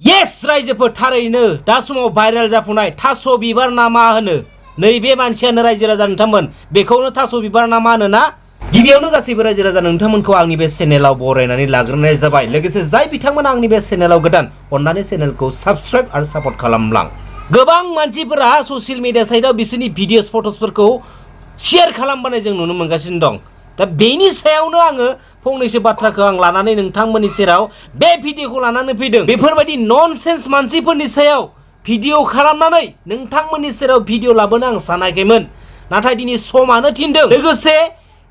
yes रायजोफोर थारैनो दा समाव भाइरेल जाफुनाय थास' बिबार ना मा होनो नैबे मानसियानो रायजो राजा नोंथांमोन बेखौनो थास' बिबार ना मा होनो ना गिबियावनो गासैबो रायजो राजा नोंथांमोनखौ आंनि बे चेनेलाव बरायनानै लाग्रोनाय जाबाय लोगोसे जाय बिथांमोना आंनि बे चेनेलाव गोदान अन्नानै चेनेलखौ साबस्क्राइब आरो सापर्ट खालामलां गोबां मानसिफोरा ससियेल मिडिया साइटआव बिसोरनि भिडिअस फट'सफोरखौ शेयार खालामबाय जों नुनो मोनगासिनो दं दा बेनि सायावनो आङो फंनैसो बाथ्राखौ आं लानानै नोंथांमोननि सेराव बे भिडिअखौ लानानै फैदों बेफोरबायदि ननसेन्स मानसिफोरनि सायाव भिडिअ खालामनानै नोंथांमोननि सेराव भिडिअ लाबोनो आं सानाखैमोन नाथाय दिनै समानो थिनदों लोगोसे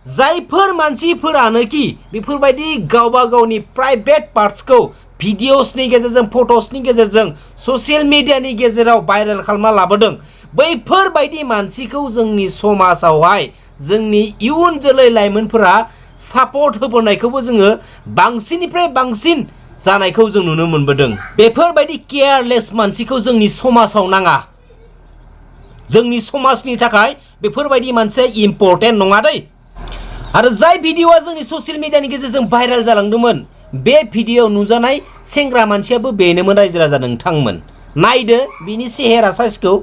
जायफोर मानसिफोरानोखि बेफोरबायदि गावबा गावनि प्राइभेट पार्ट्सखौ भिडिअसनि गेजेरजों फट'सनि गेजेरजों ससियेल मिडियानि गेजेराव भाइरेल खालामना लाबोदों बैफोरबायदि मानसिखौ जोंनि समाजावहाय जोंनि इयुन जोलै लाइमोनफोरा सापर्ट होबोनायखौबो जोङो बांसिननिफ्राय बांसिन जानायखौ जों नुनो मोनबोदों बेफोरबायदि केयारलेस मानसिखौ जोंनि समाजाव नाङा जोंनि समाजनि थाखाय बेफोरबायदि मानसिया इम्पर्टेन्ट नङा दै आरो जाय भिडिअआ जोंनि ससियेल मिडियानि गेजेरजों भाइरेल जालांदोंमोन बे भिडिअआव नुजानाय सेंग्रा मानसियाबो बेनोमोन रायजो राजा नोंथांमोन नायदो बिनि सेहेरा साइजखौ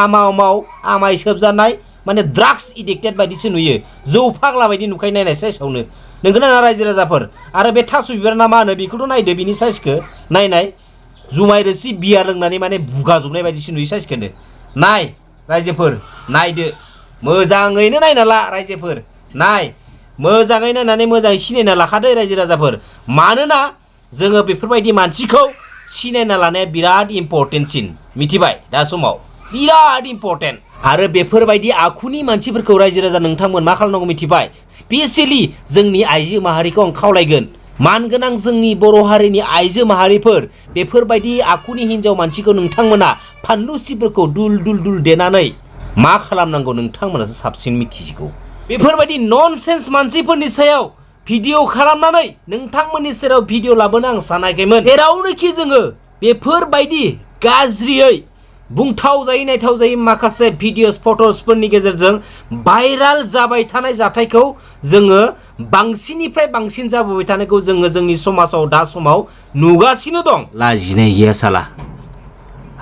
आमाव आमाय सोबजानाय माने ड्राग्स एडिक्टेड बायदिसो नुयो जौ फाग्ला बायदि नुखायो नायनाय साइजआवनो नोंगोना ना रायजो राजाफोर आरो बे थास' बिबार ना मा होनो बेखौथ' नायदो बिनि साइजखौ नायनाय जुमाय रोसि बियार लोंनानै माने बुगाजोबनाय बायदिसो नुयो साइजखौनो नाय रायजोफोर नायदो मोजाङैनो नायना ला रायजोफोर नाय मोजाङै नायनानै मोजाङै सिनायना लाखादो रायजो राजाफोर मानोना जोङो बेफोरबायदि मानसिखौ सिनायना लानाया बिराद इम्पर्टेन्टसिन मिथिबाय दा समाव बिराद इम्पर्टेन्ट आरो बेफोरबायदि आखुनि मानसिफोरखौ रायजो राजा नोंथांमोन मा खालामनांगौ मिथिबाय स्पेसियेलि जोंनि आइजो माहारिखौ आं खावलायगोन मानगोनां जोंनि बर' हारिनि आइजो माहारिफोर बेफोरबायदि आखुनि हिन्जाव मानसिखौ नोंथांमोना फानलु सिफोरखौ दुल दुल दुल देनानै मा खालामनांगौ नोंथांमोनासो साबसिन मिथिगौ बेफोरबायदि ननसेन्स मानसिफोरनि सायाव भिडिअ खालामनानै नोंथांमोननि सेराव भिडिअ लाबोनो आं सानाखैमोन जेरावनोखि जोङो बेफोरबायदि गाज्रियै बुंथाव जायै नायथाव जायै माखासे भिडिअस फट'सफोरनि गेजेरजों भाइराल जाबाय थानाय जाथायखौ जोङो बांसिननिफ्राय बांसिन जाबोबाय थानायखौ जोङो जोंनि समाजाव दा समाव नुगासिनो दं लाजिनाय गैया साला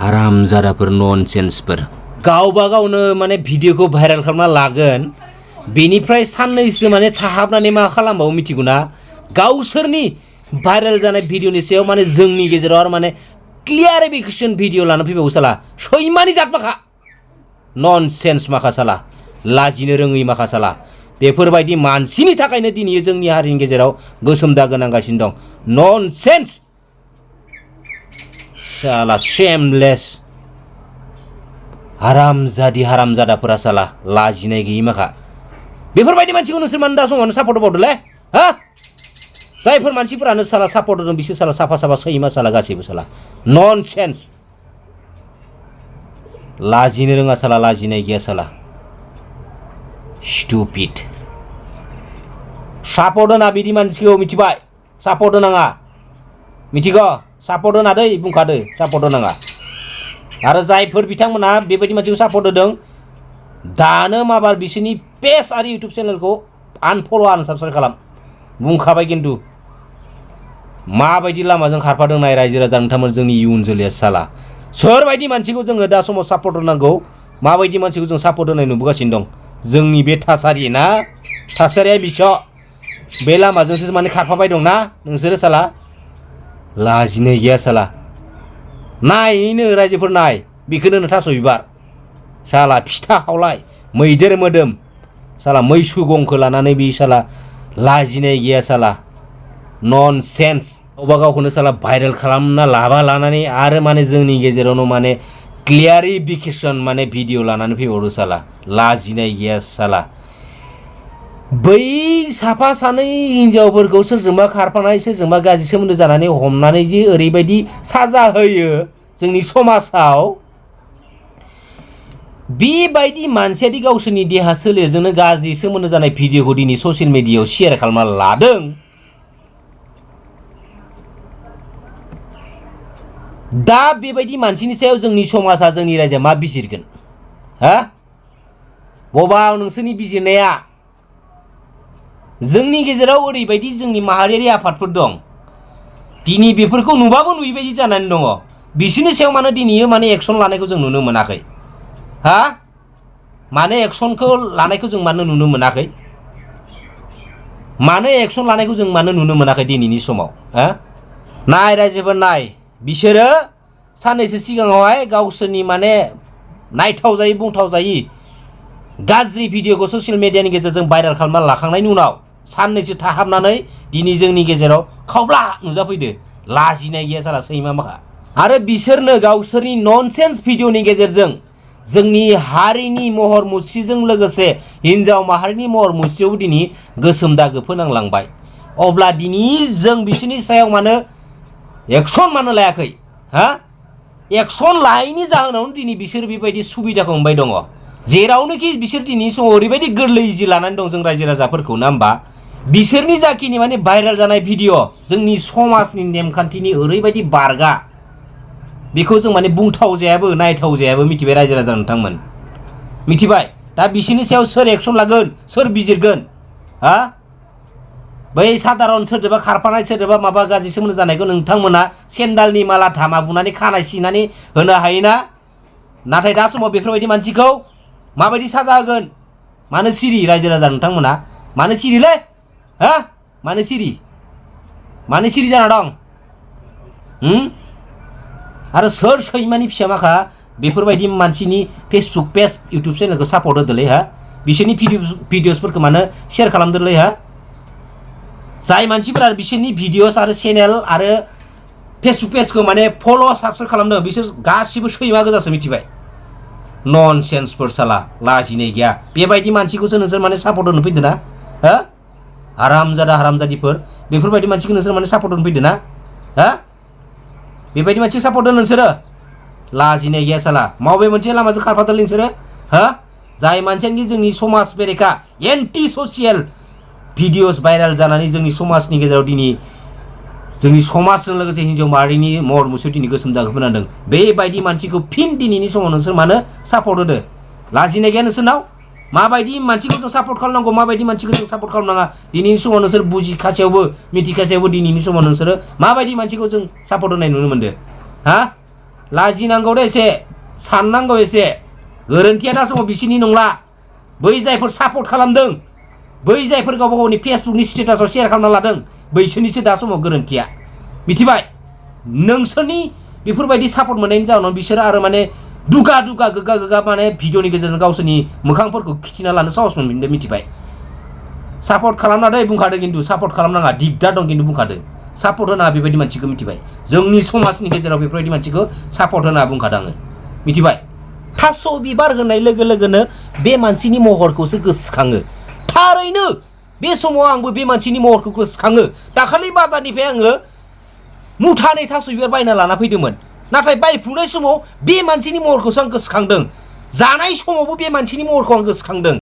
हारामजादाफोर ननसेन्सफोर गावबा गावनो माने भिडिअखौ भाइराल खालामना लागोन बेनिफ्राय साननैसो माने थाहाबनानै मा खालामबावो मिथिगौ ना गावसोरनि भाइरेल जानाय भिडिअनि सायाव माने जोंनि गेजेराव आरो माने क्लियारिफिकेसन भिडिअ लाना फैबावो साला सैमानि जात माखा ननसेन्स माखा साला लाजिनो रोङै माखा साला बेफोरबायदि मानसिनि थाखायनो दिनै जोंनि हारिनि गेजेराव गोसोम दागो नांगासिनो दं ननसेन्स साला शेमलेस हारामजादाफोरा साला लाजिनाय गैयै माखा बेफोरबायदि मानसिखौ नोंसोर मानो दा समावनो सापर्ट होबावदोलै हा जायफोर मानसिफोरानो साला सापर्ट होदों बिसोर साला साफा साफा सैमा साला गासैबो साला ननसेन्स लाजिनो रोङा साला लाजिनाय गैया साला स्टुपिड सापर्ट होना बिदि मानसिखौ मिथिबाय सापर्ट होनाङा मिथिगौ सापर्ट होना दै बुंखादो सापर्ट होनाङा आरो जायफोर बिथांमोना बेबायदि मानसिखौ सापर्ट होदों दानो माबार बिसोरनि पेज आरो इउटुब चेनेलखौ आनफल' आनसाबस्क्राइब खालाम बुंखाबाय खिन्थु माबायदि लामाजों खारफादों नाय रायजो राजा नोंथांमोन जोंनि इयुन जोलैया साला सोरबायदि मानसिखौ जोङो दा समाव सापर्ट होनांगौ माबायदि मानसिखौ जों सापर्ट होनाय नुबोगासिनो दं जोंनि बे थासारि ना थासारिया बिस' बे लामाजोंसो माने खारफाबाय दं ना नोंसोरो साला लाजिनाय गैया साला नायनो रायजोफोर नाय बेखौनो होनो थास' बिबार साला फिथा खावलाय मैदेर मोदोम साला मैसु गंखौ लानानै बे साला लाजिनाय गैया साला ननसेन्स गावबा गावखौनो साला भाइरेल खालामना लानानै आरो माने जोंनि गेजेरावनो माने क्लियारिफिकेसन माने भिडिअ लानानै फैबावदो साला लाजिनाय गैया साला बै साफा सानै हिनजावफोरखौ सोरजोंबा खारफानाय सोरजोंबा गाज्रि सोमोन्दो जानानै हमनानै जे ओरैबायदि साजा होयो जोंनि समाजाव बेबायदि मानसियादि गावसोरनि देहा सोलेरजोंनो गाज्रि सोमोन्दो जानाय भिडिअखौ दिनै ससियेल मिडियायाव शेयार खालामना लादों दा बेबायदि मानसिनि सायाव जोंनि समाजा जोंनि रायजोआ मा बिजिरगोन हा बबाव नोंसोरनि बिजिरनाया जोंनि गेजेराव ओरैबायदि जोंनि माहारियारि आफादफोर दं दिनै बेफोरखौ नुबाबो नुयैबायदि जानानै दङ बिसोरनि सायाव मानो दिनैयो माने एक्सन लानायखौ जों नुनो मोनाखै हा माने एक्सनखौ लानायखौ जों मानो नुनो मोनाखै मानो एक्सन लानायखौ जों मानो नुनो मोनाखै दिनैनि समाव हा नाय रायजोफोर नाय बिसोरो साननैसो सिगाङावहाय गावसोरनि माने नायथाव जायै बुंथाव जायै गाज्रि भिडिअखौ ससियेल मिडियानि गेजेरजों भाइरेल खालामना लाखांनायनि उनाव साननैसो थाहाबनानै दिनै जोंनि गेजेराव खावब्ला नुजाफैदो लाजिनाय गैया साला सैमा माखा आरो बिसोरनो गावसोरनि ननसेन्स भिडिअनि गेजेरजों जोंनि हारिनि महर मुस्रिजों लोगोसे हिन्जाव माहारिनि महर मुस्रियाव दिनै गोसोम दागो फोनांलांबाय अब्ला दिनै जों बिसोरनि सायाव मानो एक्सन मानो लायाखै हा एक्सन लायैनि जाहोनावनो दिनै बिसोर बेबायदि सुबिदाखौ मोनबाय दङ जेरावनोखि बिसोर दिनै समाव ओरैबायदि गोरलै इजि लानानै दं जों रायजो राजाफोरखौ ना होमबा बिसोरनि जाखिनि माने भाइरेल जानाय भिडिअ जोंनि समाजनि नेमखान्थिनि ओरैबायदि बारगा बेखौ जों माने बुंथाव जायाबो नायथाव जायाबो मिथिबाय रायजो राजा नोंथांमोन मिथिबाय दा बिसोरनि सायाव सोर एक्सन लागोन सोर बिजिरगोन हा बै साधारन सोरजोंबा खारफानाय सोरजोंबा माबा गाज्रि सोमोन्दो जानायखौ नोंथांमोना सेन्डालनि माला धामा बुनानै खानाय सिनानै होनो हायोना नाथाय दा समाव बेफोरबायदि मानसिखौ माबायदि साजा होगोन मानो सिरि रायजो राजा नोंथांमोना मानो सिरिलै हा मानो सिरि जाना दं आरो सोर सैमानि फिसा माखा बेफोरबायदि मानसिनि फेसबुक पेज इउटुब चेनेलखौ सापर्ट होदोलै हा बिसोरनि भिडिअसफोरखौ मानो शेयार खालामदोलै हा जाय मानसिफोरा बिसोरनि भिडिअस आरो चेनेल आरो फेसबुक पेजखौ माने फल' साबस्क्राइब खालामदों बिसोर गासिबो सैमा गोजासो मिथिबाय ननसेन्सफोर साला लाजिनाय गैया बेबायदि मानसिखौसो नोंसोर माने सापर्ट होनो फैदो ना हा हारामजादिफोर बेफोरबायदि मानसिखौ नोंसोर माने सापर्ट होनो फैदो ना हा बेबायदि मानसिखौ सापर्ट होनो नोंसोरो लाजिनाय गैया साला माबे मोनसे लामाजों खारफादों नोंसोरो हा जाय मानसियानोखि जोंनि समाज बेरेखा एन्टि ससियेल भिडिअस भाइरेल जानानै जोंनि समाजनि गेजेराव दिनै जोंनि समाजजों लोगोसे हिन्जाव माहारिनि महर मुस्रियाव दिनै गोसोम दागो फोनांदों बेबायदि मानसिखौ फिन दिनैनि समाव नोंसोर मानो सापर्ट होदो लाजिनाय गैया नोंसोरनाव माबायदि मानसिखौ जों सापर्ट खालामनांगौ माबायदि मानसिखौ जों सापर्ट खालामनाङा दिनैनि समाव नोंसोर बुजिखासेयावबो मिथिखासेयावबो दिनैनि समाव नोंसोरो माबायदि मानसिखौ जों सापर्ट होनाय नुनो मोनदों हा लाजिनांगौ दे एसे साननांगौ एसे गोरोन्थिया दा समाव बिसोरनि नंला बै जायफोर सापर्ट खालामदों बै जायफोर गावबा गावनि फेसबुकनि स्टेटासाव शेयार खालामना लादों बैसोरनिसो दा समाव गोरोन्थिया मिथिबाय नोंसोरनि बेफोरबायदि सापर्ट मोननायनि जाहोनाव बिसोरो आरो माने दुगा गोगा माने भिडिअनि गेजेरजों गावसोरनि मोखांफोरखौ खिथिना लानो साहस मोनदों मिथिबाय सापर्ट खालामना दे बुंखादों खिन्थु सापर्ट खालामनाङा दिगदार दं खिन्थु बुंखादों सापर्ट होनाङा बेबायदि मानसिखौ मिथिबाय जोंनि समाजनि गेजेराव बेफोरबायदि मानसिखौ सापर्ट होनाङा बुंखादों आङो मिथिबाय थास' बिबार होनाय लोगो लोगोनो बे मानसिनि महरखौसो गोसोखाङो थारैनो बे समाव आंबो बे मानसिनि महरखौ गोसोखाङो दाखालि बाजारनिफ्राय आङो मुथानै थास' बिबार बायना लाना फैदोंमोन नाथाय बायफुनाय समाव बे मानसिनि महरखौसो आं गोसोखांदों जानाय समावबो बे मानसिनि महरखौ आं गोसोखांदों